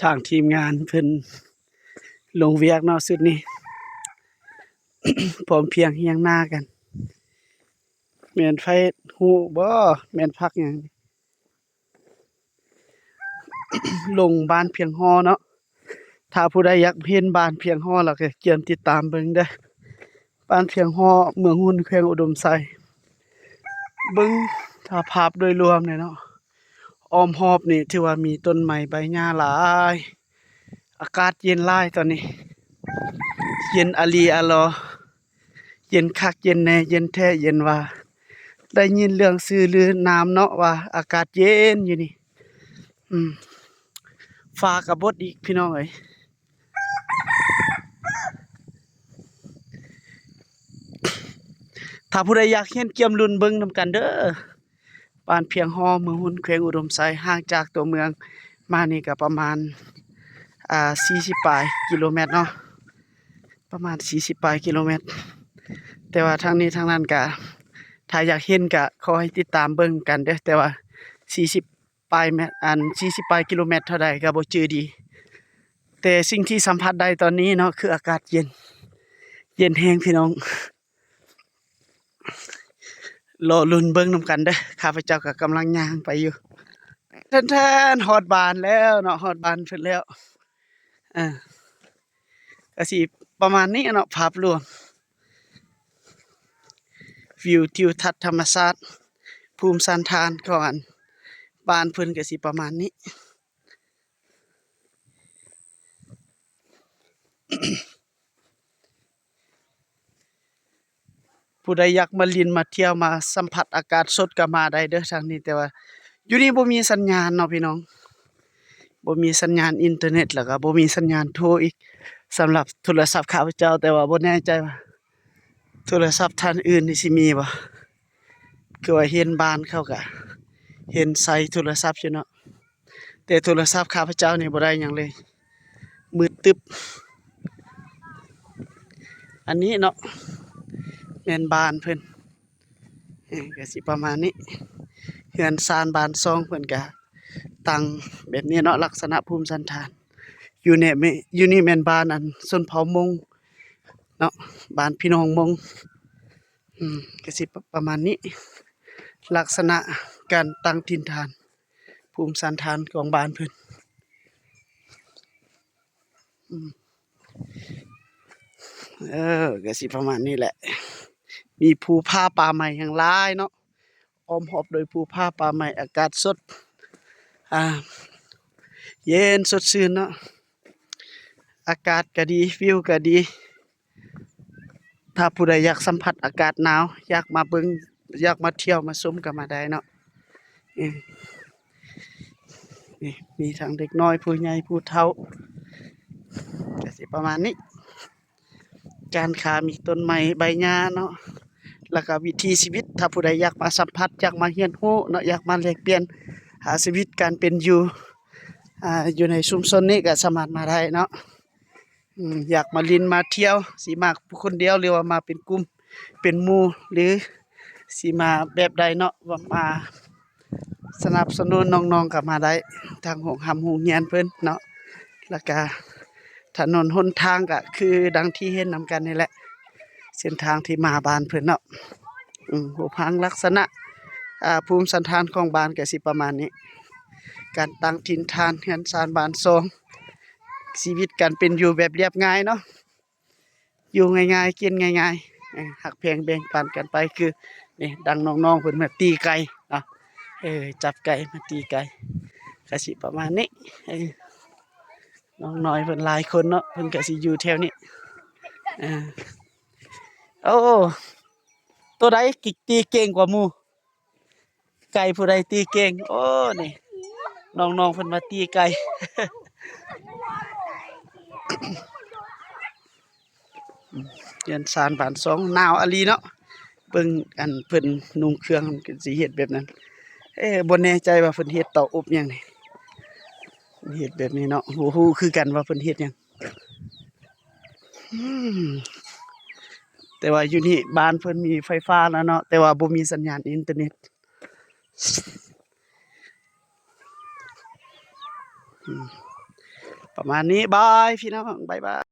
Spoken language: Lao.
ທາງທີມງານເພິ່ນລົງວຽກເນາະ ຊຸດນີ້ ພ້ອມພຽງຮຽງໜ້າກັນ. ແມ່ນໃຜຮູ້ບໍ່ ແມ່ນພັກຫຍັງ? ລົງບ້ານພຽງຫໍ້ເນາະ. ຖ້າຜູ້ໃດຢາກເຫັນບ້ານພຽງຫໍ້ ແລ້ວກໍກຽມຕິດຕາມເບິ່ງເດີ້. ບ້ານພຽງຫໍ້ ເມືອງຮຸນ ແຂວງອຸດົມໄຊ. ເບິ່ງ ຖ້າພາບໂດຍລວມນີ້ເນາະ ອ້ອມຮອບນີ້ຖືວ່າມີຕົ້ນໄມ້ໃບຫຍ້າຫຼາຍ. ອາກາດເຢັນຫຼາຍຕອນນີ້ ເຢັນອາລີອາລໍ ເຢັນຄັກເຢັນແນ່ ເຢັນແທ້ເຢັນວ່າ. ໄດ້ຍິນເລື່ອງຊື່ລືນາມເນາະ ວ່າອາກາດເຢັນຢູ່ນີ້. ອືມ ຟ້າກະບົດອີກ ພີ່ນ້ອງເອີຍ. ຖ້າຜູ້ໃດຢາກເຫັນ ກຽມລຸ້ນເບິ່ງນຳກັນເດີ້. ບ້ານພຽງຫໍ້ ເມືອງຮຸນ ແຂວງອຸດົມໄຊ. ຫ່າງຈາກຕົວເມືອງມານີ້ກໍປະມານ ອ່າ ສີ່ສິບປາຍກິໂລແມັດເນາະ ປະມານສີ່ສິບປາຍກິໂລແມັດ. ແຕ່ວ່າທັງນີ້ທັງນັ້ນກະ ຖ້າຢາກເຫັນກະຂໍໃຫ້ຕິດຕາມເບິ່ງກັນເດີ້. ແຕ່ວ່າສີ່ສິບປາຍແມັດ ອັນ ສີ່ສິບປາຍກິໂລແມັດເທົ່າໃດກໍບໍ່ຈື່ດີ. ແຕ່ສິ່ງທີ່ສຳຜັດໄດ້ຕອນນີ້ເນາະ ຄືອາກາດເຢັນ ເຢັນແຮງ ພີ່ນ້ອງ. ລໍລຸ້ນເບິ່ງນຳກັນເດີ້. ຂ້າພະເຈົ້າກໍກຳລັງຍ່າງໄປຢູ່. ແທນໆ ຮອດບ້ານແລ້ວເນາະ ຮອດບ້ານເພິ່ນແລ້ວ. ເອີ ກໍຊິປະມານນີ້ເນາະ ພາບລວມ ວິວທິວທັດທຳມະຊາດ ພູມສັນຖານຂອງ ອັນ ບ້ານເພິ່ນກໍຊິປະມານນີ້. ຜູ້ໃດຢາກມາຫຼິ້ນມາທ່ຽວມາສຳຜັດອາກາດສົດກໍມາໄດ້ເດີ້ທາງນີ້. ແຕ່ວ່າຢູ່ນີ້ບໍ່ມີສັນຍານເນາະ ພີ່ນ້ອງ ບໍ່ມີສັນຍານອິນເຕີເນັດ ແລ້ວກໍບໍ່ມີສັນຍານໂທອີກ ສຳລັບໂທລະສັບຂ້າພະເຈົ້າ. ແຕ່ວ່າບໍ່ແນ່ໃຈວ່າ ໂທລະສັບທ່ານອື່ນນີ້ຊິມີບໍ່? ຄືວ່າເຫັນບ້ານເຂົາກະເຫັນໃຊ້ໂທລະສັບຢູ່ເນາະ ແຕ່ໂທລະສັບຂ້າພະເຈົ້ານີ້ບໍ່ໄດ້ຫຍັງເລີຍ ມືດຕຶບ. ອັນນີ້ເນາະ ແມ່ນບ້ານເພິ່ນ ເອີ ກະຊິປະມານນີ້. ເຮືອນຊານບ້ານຊ່ອງເພິ່ນກະຕັ້ງແບບນີ້ເນາະ ລັກສະນະພູມສັນຖານ. ຢູ່ນີ້ແມ່ນ ຢູ່ນີ້ແມ່ນບ້ານ ອັນ ຊົນເຜົ່າມົ້ງເນາະ ບ້ານພີ່ນ້ອງມົ້ງ. ອືມ ກະຊິປະ ປະມານນີ້ ລັກສະນະການຕັ້ງຖິ່ນຖານ ພູມສັນຖານຂອງບ້ານເພິ່ນ. ອືມ ເອີ ກະຊິປະມານນີ້ແຫຼະ ມີພູຜາປ່າໄມ້ຫຍັງຫຼາຍເນາະ ອ້ອມຮອບໂດຍພູຜາປ່າໄມ້ ອາກາດສົດ ອ່າ ເຢັນສົດຊື່ນເນາະ ອາກາດກະດີ ວິວກະດີ. ຖ້າຜູ້ໃດຢາກສຳຜັດອາກາດໜາວ ຢາກມາເບິ່ງ ຢາກມາທ່ຽວມາຊົມກໍມາໄດ້ເນາະ. ເອີ ນີ້ມີທັງເດັກນ້ອຍ ຜູ້ໃຫຍ່ ຜູ້ເຖົ້າ ກະຊິປະມານນີ້. ການຄ້າມີຕົ້ນໄມ້ໃບຫຍ້າເນາະ ແລ້ວກໍວິຖີຊີວິດ ຖ້າຜູ້ໃດຢາກມາສຳຜັດ ຢາກມາຮຽນຮູ້ເນາະ ຢາກມາແລກປ່ຽນ ຫາຊີວິດການເປັນຢູ່ ອ່າ ຢູ່ໃນຊຸມຊົນນີ້ກໍສາມາດມາໄດ້ເນາະ. ອືມ ຢາກມາຫຼິ້ນມາທ່ຽວ ຊິມາຜູ້ຄົນດຽວ ຫຼືວ່າມາເປັນກຸ່ມເປັນໝູ່ ຫຼືຊິມາແບບໃດເນາະ ວ່າມາສະໜັບສະໜູນນ້ອງໆກໍມາໄດ້ ທາງໂຮງຮ່ຳໂຮງຮຽນເພິ່ນເນາະ. ແລ້ວກະຖະໜົນຫົນທາງກະຄືດັ່ງທີ່ເຫັນນຳກັນນີ້ແຫຼະ ເສັ້ນທາງທີ່ມາບ້ານເພິ່ນເນາະ. ອືມ ຮູບຮ່າງລັກສະນະ ອ່າ ພູມສັນຖານຂອງບ້ານກະຊິປະມານນີ້ ການຕັ້ງຖິ່ນຖານ ເຮືອນຊານບ້ານຊ່ອງ ຊີວິດການເປັນຢູ່ແບບລຽບງ່າຍເນາະ ຢູ່ງ່າຍໆ ກິນງ່າຍໆ ເອີ ຮັກແພງແບ່ງປັນກັນໄປ ຄືນີ້ ດັ່ງນ້ອງໆເພິ່ນມາຕີໄກ່ເນາະ ເອີ ຈັບໄກ່ມາຕີໄກ່ ກະຊິປະມານນີ້ ເອີ ນ້ອງນ້ອຍເພິ່ນຫຼາຍຄົນເນາະ ເພິ່ນກະຊິຢູ່ແຖວນີ້ ເອີ ໂອ້ ໂຕໃດຕີເກັ່ງກວ່າໝູ່? ໄກ່ຜູ້ໃດຕີເກັ່ງ? ໂອ້ ນີ້ ນ້ອງໆເພິ່ນມາຕີໄກ່ ເຮືອນຊານບ້ານຊ່ອງ ໜາວອີ່ຫຼີເນາະ ເບິ່ງອັນເພິ່ນນຸ່ງເຄື່ອງ ເພິ່ນຊິເຮັດແບບນັ້ນ. ເອີ ບໍ່ແນ່ໃຈວ່າເພິ່ນເຮັດເຕົາອົບຫຍັງນີ້ ເຮັດແບບນີ້ເນາະ ບໍ່ຮູ້ຄືກັນວ່າເພິ່ນເຮັດຫຍັງ. ອືມ ແຕ່ວ່າຢູ່ນີ້ບ້ານເພິ່ນມີໄຟຟ້າແລ້ວເນາະ ແຕ່ວ່າບໍ່ມີສັນຍານອິນເຕີເນັດ. ອືມ ປະມານນີ້ ບາຍ ພີ່ນ້ອງ ບາຍບາຍ.